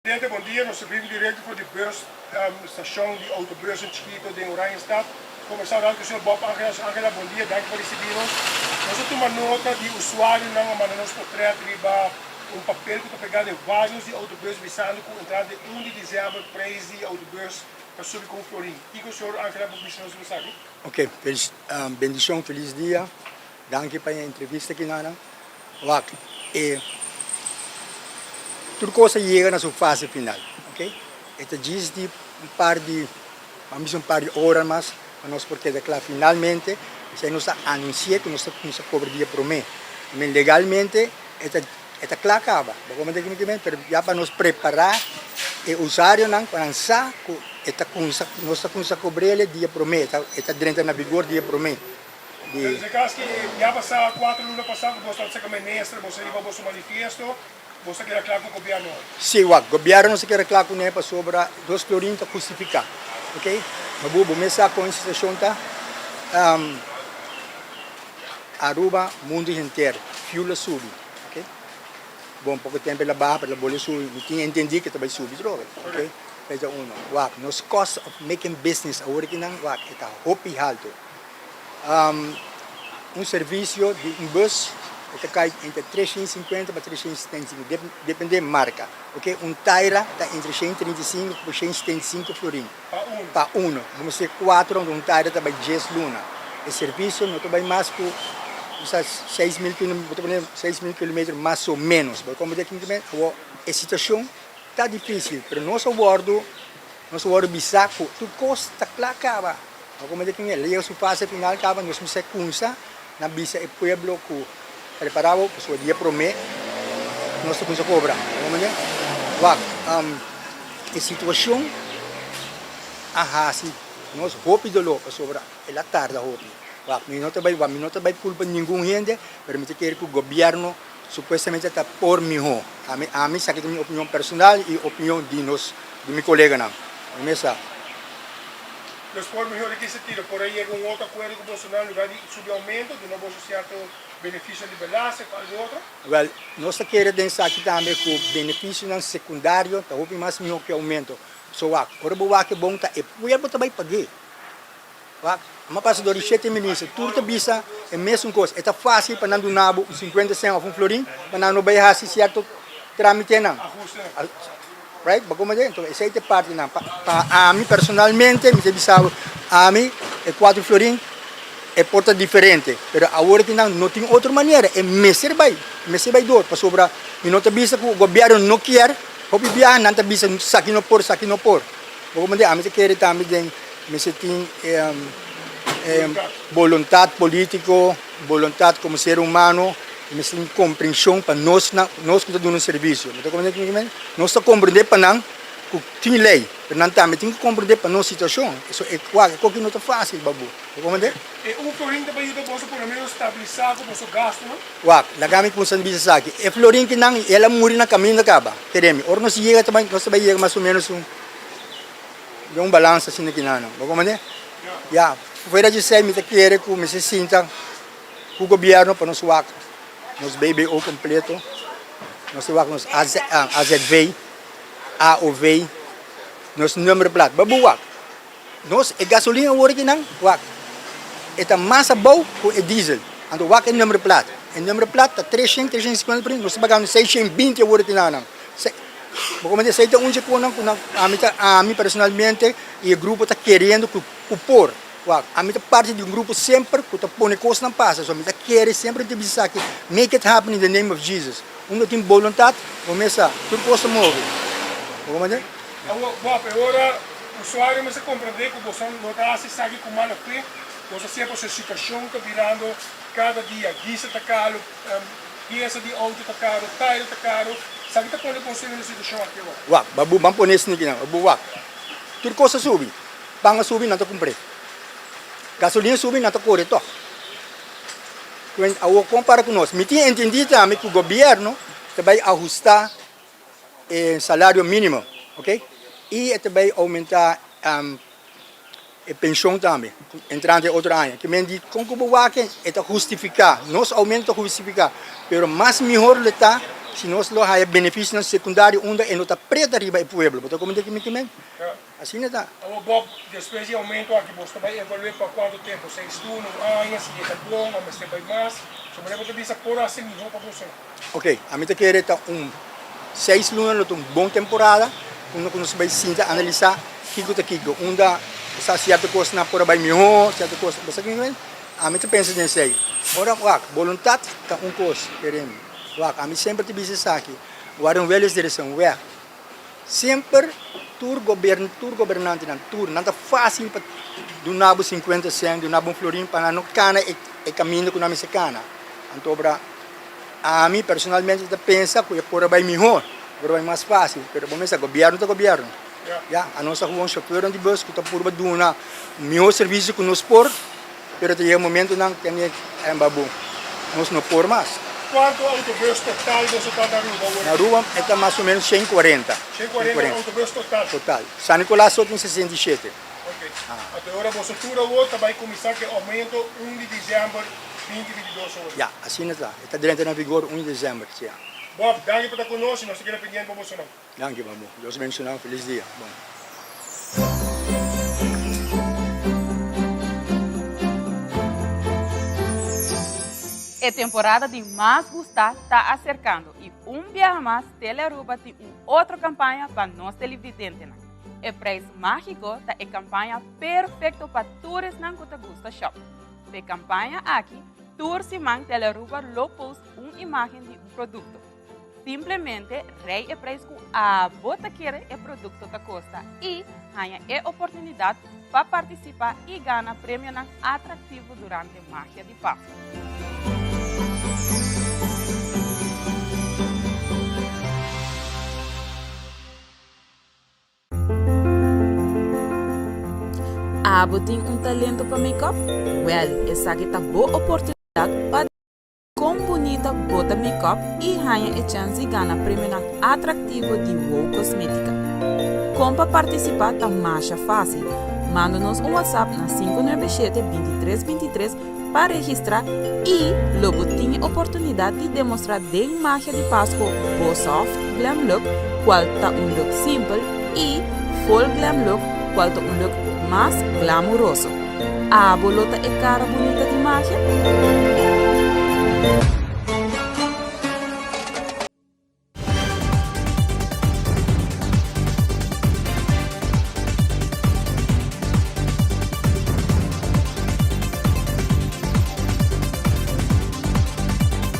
Presidente, bon dia. Nos ta bibi directo for di bus stacion di autobus en Chiquito den Oranjestad. Conversa un rato cu señor Bob Angela. Señor Angela, bon dia. Danki pa ricibi nos. Nos a tuma nota di usuarionan a manda nos potret riba un papel cu ta pega den varios di autobus bisando cu entrante un di december prijs di autobus ta subi cu un florin. Kico señor Angela por bisa nos riba esaki? Ok, bendicion, feliz dia. Danki pa e entrevista aki Nana. Wak, e tur kos a yega na su fase final, ok. E ta djis di un par di, ban bisa un par di ora mas pa nos por keda kla finalmente. Esei nos ta anunsi'é ku nos ta kuminsá kobra dia promé. I men legalmente e ta e ta kla kaba. Bo komprendé kiko mi ke men? Pero ya pa nos prepará e usarionan pa nan sa ku e ta kuminsá, nos ta kuminsá kobr'el e dia promé, e ta drenta na vigor dia promé. Di. Pero si cas ki ya pasa cuatro luna pasa cu boso ta seca minister, boso riba boso manifiesto, boso ta keda cla cu gobierno hoy? Si, wak, gobierno no sa keda cla cune pasobra dos florin ta hustifica, ok? Ma bo, bo mes sa con e situacion ta, Aruba, mundo henter, fuel a subi, ok? Bon, poco tempo el a baha, pero el a bolbe subi, mi tin entendi cu ta bay subi trobe, ok? Esey ta uno. Wak, nos cost of making business awor akinan, wak, e ta hopi halto. Un servisio di un bus e ta kai entre 350 pa 375, depende marka. Ok, un taira ta entre 135 pa 175 florin pa uno. Bo mester kuatro, un taira ta bai dies luna. E servisio no ta bai mas ku 6000 kilometro, bo ta pone 6000 kilometro mas o menos. Bo komprende kico mi ta mende? Awor e situacion ta dificil, pero nos a wordo, nos a wordo bisa ku tur kos ta kla kaba. Bo komende ken el a yega su fase final kaba nos mester kumsa na bisa e pueblo ku prepara bo pasobra dia prome nos ta kumsa kobra. Bo komende? Wak, e situashon a hasi nos hopi doló pasobra el a tarda hopi. Wak, mi no ta bai, wak, mi no ta bai kulpa ningun hende, pero mi ta kere ku gobièrnu supuestamente ta por mihó. Ami, ami esaki ta mi opinion personal i opinion di nos, di mi koleganan. Mi mes sa. Nos por mihó di ki sentido? Por a yega un otro akuerdo ku boso nan lugar di subi oumento, duna boso sierto benefisionan di belasting òf algu otro? Wèl, nos ta kere den esaki tambe ku benefisionan sekundario ta hopi mas mihó ku e oumento. So wak, ora bo wak e bon ta e pueblo ta bai pag'é. Wak, a pasa dor di shete minister, tur ta bisa e mesun kos. E ta fásil pa nan duna bo un sinkuenta sèn òf un florin pa nan no bai hasi sierto trámitenan. Right? Bo comprende? Enton esey ta e partinan. Pa pa ami personalmente mi ta bisa bo, ami e cuatro florin e por ta diferente, pero awor aki nan no tin otro manera, e mester bay, mester bay door, pasobra mi no ta bisa cu gobierno no kier, hopi biaha nan ta bisa esaki no por, esaki no por. Bo comprende? Ami ta kere tambe den mester tin e boluntad politico, boluntad como ser humano, mester tin comprension pa nos nan, nos cu ta duna un servicio. Bo ta comprende kico mi ta mende? Nos ta comprende pa nan cu tin ley, pero nan tambe tin cu comprende pa nos situacion. Eso e cual, e coki no ta facil pa bo. Bo comprende? E un florin ta pa yuda boso por lo menos stabilisa cu boso gastonan? Wak, laga mi cuminsa bisa esaki. E florin ki nan, el a muri na caminda caba. Kere mi, ora nos yega ta bay, nos ta bay yega mas o menos un, den un balansa asina ki nan. Bo comprende? Ya, fuera di esey mi ta kere cu mester sinta cu gobierno pa nos wak nos BBO completo, nos ta wak nos AZV, AOV, nos nummerplaat. Bo bo wak, nos e gasolin awor aki nan, wak, e ta mas abou cu e diesel. Anto wak e nummerplaat, e nummerplaat ta 300, 350 por nos ta pagando 620 awor aki nan. Bo comprende? Esey ta un dje cosnan cu nan, ami ta, ami personalmente y e grupo ta keriendo cu por. Wak, ami ta parti di un grupo semper ku ta pone kosnan pasa, so mi ta kere semper mi ta bisa esaki, make it happen in the name of Jesus. Unda tin boluntat, bo mes sa, tur kos ta move. Bo komprende? Awor, Bob, e ora usuario mester komprende ku boso no ta hasi esaki ku mala fe, boso a siña pasobra e situashon ta birando kada dia, diesel ta karu, piesa di outo ta karu, taire ta karu, esaki ta pone boso den e situashon aki awor. Wak, babu, ban pone esaki nan, babu, wak, tur kos a subi. Pan a subi, nan ta kumpr'é. Gasolina subi, nan ta kore tòg. Kuen awor kon para ku nos? Mi tin entendí tambe ku gobièrnu ta bai ahustá e salario mínimo, oke? I e ta bai oumentá e penshon tambe entrante e otro aña. Ke men di kon ku bo wak e ta hustifiká, nos oumento ta hustifiká, pero mas mihor lo ta. si nos lo haya beneficionan secundario unda e no ta preta riba e pueblo. Bo ta comprende ki mi ke men? Asina ta. Awor Bob, despues di e aumento aki bos ta bai evalu'é pa cuanto tempo? Seis luna, un aña, si e ta bon o mester bai mas? So manera bo ta bisa por haci miho pa boso? Ok, ami ta kere ta un seis luna lo ta un bon temporada unda ku nos bai sinta analisa kiko ta kiko, unda sa sierto kosnan por a bai miho, sierto kos, bo sa kico mi? Ami ta pensa den esei. Ora wak, boluntat ta un kos, kere mi. Wak, ami semper ta bisa esaki, waar een wil is er is een weg. Semper tur gobern, tur gobernantenan, tur, nan ta fácil pa duna bo 50 cent, duna bo un florin pa nan no cana e e caminda cu nan mester cana. Anto obra ami personalmente ta pensa cu e por a bay mihor, por a bay mas fácil, pero bo mester gobierno ta gobierno. Ya, anos ta gewoon chauffeurnan di bus cu ta purba duna mihor servicio cu nos por. Pero ta yega momentonan ku mi a babu, nos no por mas. Kuantu autobus total boso ta na Aruba awor? Na Aruba e ta mas o menos 140. 140 autobus total? Total. San Nicolas so tin 67. Ok. Anto e ora boso tur awor ta bai kuminsá ku e aumento un di desèmber 2022 awor? Ya, asina ta. E ta drenta na vigor un di desèmber, si. Bob, danki pa ta ku nos i nos ta keda pendiente pa bosonan. Danki babu. Dios bendiciona. Feliz dia. Bon. E temporada di mas gustá ta aserkando i un biaha mas Telearuba tin un otro kampaña pa nos televidentenan. E Prijs Mágiko ta e kampaña perfekto pa tur esnan ku ta gusta shòp. P'e kampaña aki, tur siman Telearuba lo post un imágen di un produkto. Simplemente rei e prijs ku abo ta kere e produkto ta kosta i haña e oportunidat pa partisipá i gana premionan atraktivo durante Magia di Pasku. Abo tin un talento pa make-up? Wèl, esaki ta bo oportunidat pa. Kon bunita bo ta make-up i haña e chèns di gana premionan atraktivo di Wow Cosmetica. Kon pa partisipá ta masha fásil. Manda nos un WhatsApp na 597 23 23 pa registrá i lo bo tin e oportunidat di demostrá den Magia di Pasco bo soft glam look kual ta un look simpel i full glam look kual ta un look mas glamuroso. Abo lo ta e cara bunita di magia?